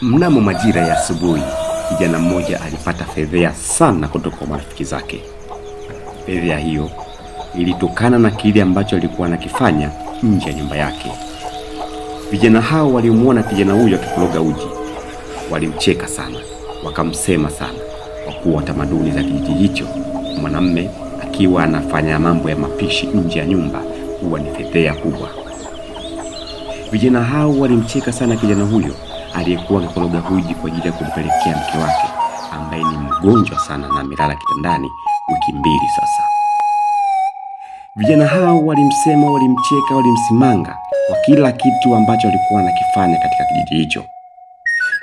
Mnamo majira ya asubuhi, kijana mmoja alipata fedhea sana kutoka kwa marafiki zake. Fedhea hiyo ilitokana na kile ambacho alikuwa anakifanya nje ya nyumba yake. Vijana hao walimuona kijana huyo akikoroga uji. Walimcheka sana, wakamsema sana, kwa kuwa tamaduni za kijiji hicho, mwanamme akiwa anafanya mambo ya mapishi nje ya nyumba huwa ni fedhea kubwa. Vijana hao walimcheka sana kijana huyo aliyekuwa akikoroga uji kwa ajili ya kumpelekea mke wake ambaye ni mgonjwa sana na amelala kitandani wiki 2 sasa. Vijana hao walimsema, walimcheka, walimsimanga kwa kila kitu ambacho alikuwa anakifanya katika kijiji hicho.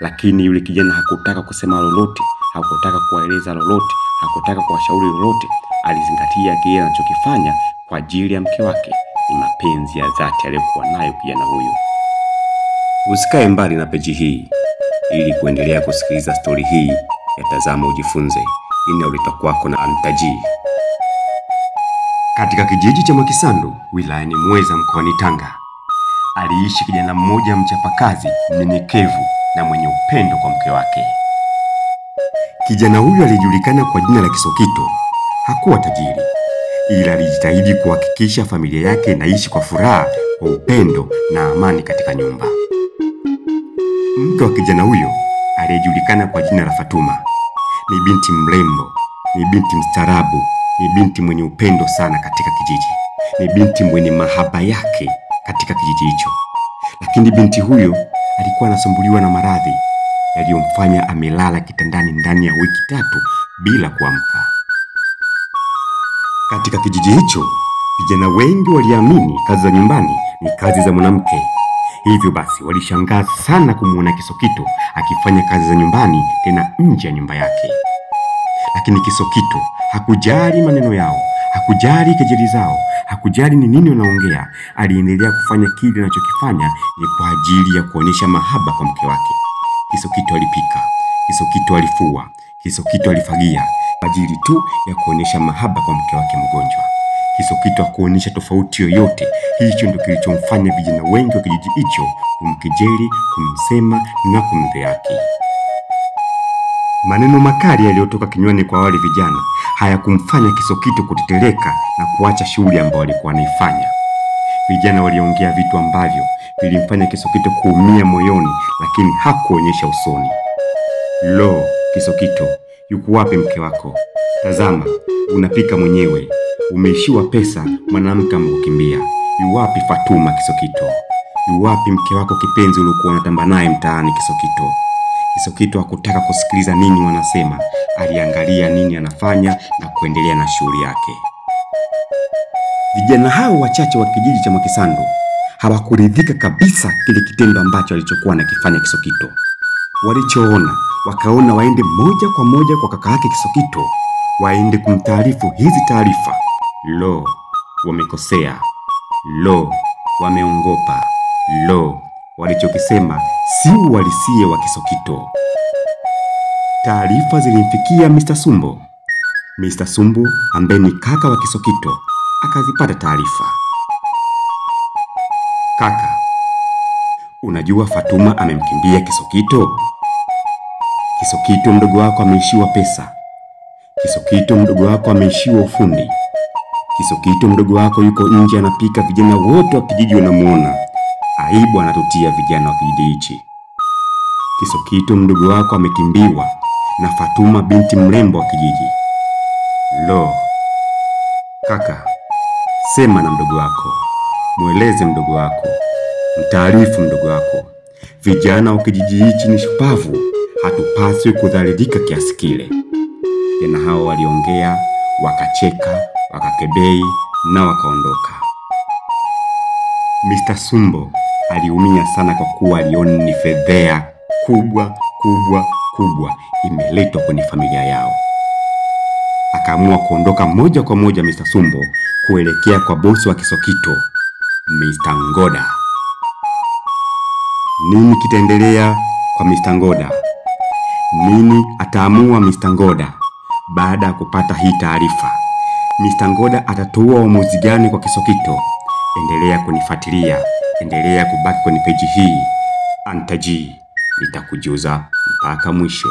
Lakini yule kijana hakutaka kusema lolote, hakutaka kuwaeleza lolote, hakutaka kuwashauri lolote. Alizingatia kile anachokifanya kwa ajili ya mke wake. Ni mapenzi ya dhati aliyokuwa nayo kijana huyo. Usikae mbali na peji hii ili kuendelea kusikiliza stori hii ya Tazama Ujifunze inayoletwa kwako na Antaji. Katika kijiji cha Mwakisandu, wilayani Muheza, mkoani Tanga, aliishi kijana mmoja mchapakazi, mnyenyekevu na mwenye upendo kwa mke wake. Kijana huyu alijulikana kwa jina la Kisokito. Hakuwa tajiri, ila alijitahidi kuhakikisha familia yake inaishi kwa furaha, kwa upendo na amani katika nyumba. Mke wa kijana huyo aliyejulikana kwa jina la Fatuma ni binti mrembo, ni binti mstaarabu, ni binti mwenye upendo sana katika kijiji, ni binti mwenye mahaba yake katika kijiji hicho. Lakini binti huyo alikuwa anasumbuliwa na maradhi yaliyomfanya amelala kitandani ndani ya wiki 3 bila kuamka. Katika kijiji hicho, vijana wengi waliamini kazi za nyumbani ni kazi za mwanamke. Hivyo basi walishangaa sana kumuona Kisokito akifanya kazi za nyumbani tena nje ya nyumba yake. Lakini Kisokito hakujali maneno yao, hakujali kejeli zao, hakujali ni nini wanaongea. Aliendelea kufanya kile anachokifanya ni kwa ajili ya kuonyesha mahaba kwa mke wake. Kisokito alipika, Kisokito alifua, Kisokito alifagia kwa ajili tu ya kuonyesha mahaba kwa mke wake mgonjwa. Kisokito hakuonyesha tofauti yoyote. Hicho ndio kilichomfanya vijana wengi wa kijiji hicho kumkejeli, kumsema na kumdhihaki. Maneno makali yaliyotoka kinywani kwa wale vijana hayakumfanya Kisokito kutetereka na kuacha shughuli ambayo alikuwa anaifanya. Vijana waliongea vitu ambavyo vilimfanya Kisokito kuumia moyoni, lakini hakuonyesha usoni. Lo, Kisokito, yuko wapi mke wako? Tazama, unapika mwenyewe. Umeishiwa pesa, mwanamke amekukimbia. Yuwapi Fatuma Kisokito? Yuwapi mke wako kipenzi uliokuwa unatamba naye mtaani Kisokito? Kisokito hakutaka kusikiliza nini wanasema. Aliangalia nini anafanya na kuendelea na shughuli yake. Vijana hao wachache wa kijiji cha Mwakisandu hawakuridhika kabisa kile kitendo ambacho alichokuwa anakifanya Kisokito. Walichoona, wakaona waende moja kwa moja kwa kaka yake Kisokito, waende kumtaarifu hizi taarifa. Lo, wamekosea. Lo, wameongopa. Lo, walichokisema si uhalisia wa Kisokito. Taarifa zilimfikia Mr. Sumbo. Mr. Sumbo ambaye ni kaka wa Kisokito akazipata taarifa. Kaka, unajua Fatuma amemkimbia Kisokito? Kisokito mdogo wako ameishiwa pesa. Kisokito mdogo wako ameishiwa ufundi. Kisokito mdogo wako yuko nje anapika, vijana wote wa kijiji wanamuona. Aibu anatutia vijana wa kijiji hichi. Kisokito mdogo wako amekimbiwa na Fatuma binti mrembo wa kijiji. Lo, kaka, sema na mdogo wako, mweleze mdogo wako, mtaarifu mdogo wako. Vijana wa kijiji hichi ni shupavu, hatupaswi kudhalilika kiasi kile. Tena hao waliongea, wakacheka, wakakebei na wakaondoka. Mr. Sumbo aliumia sana kwa kuwa aliona ni fedhea kubwa kubwa kubwa imeletwa kwenye familia yao. Akaamua kuondoka moja kwa moja Mr. Sumbo kuelekea kwa bosi wa Kisokito, Mr. Ngoda. Nini kitaendelea kwa Mr. Ngoda? Nini ataamua Mr. Ngoda baada ya kupata hii taarifa? Mr. Ngoda atatoa uamuzi gani kwa Kisokito? Endelea kunifuatilia, endelea kubaki kwenye peji hii. Antaji, Nitakujuza mpaka mwisho.